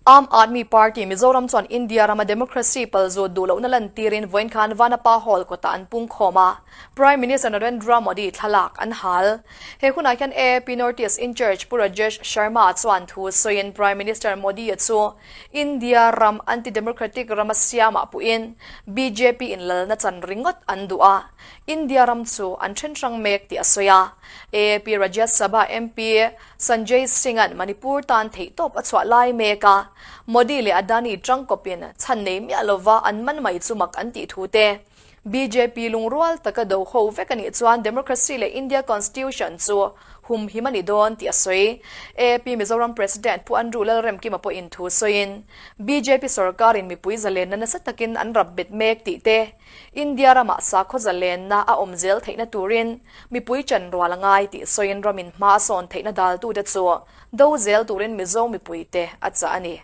Aam Aadmi Party Mizoram chuan India rama democracy palzut duh lohna lantirin vawiin khan Vanapa Hall kawtah an pungkhawm a, Prime Minister Narendra Modi thlalak an hal. He hunah hian AAP Northeast in-charge Pu Rajesh Sharma chuan thu sawiin Prime Minister Modi-a chu India ram anti-democratic rama siamah puhin bjp in lalna chan ringawt an duh a, India ram chu an then hrang mek tih a sawi a. AAP Rajya Sabha MP Sanjay Singh-a'n Manipur tan theihtawp a chhuah lai mek a, Modi leh Adani tangkawpin chhan nei miah lova an man mai chu mak an tih thu te. Bjp lungrual taka do ho vek a nih chuan Democracy leh India Constitution chu humhim a ni dawn tih a sawi. AAP Mizoram President Pu Andrew Lalremkima pawhin thu sawiin, bjp sorkarin mipui zalenna nasa takin an rap bet mek tih te, India ramah sakhaw zalenna a awm zel theihna turin mipui chanrual a ngai tih sawiin ramin hma a sawn theihna daltute chu do zel turin Mizo mipuite a chah a ni.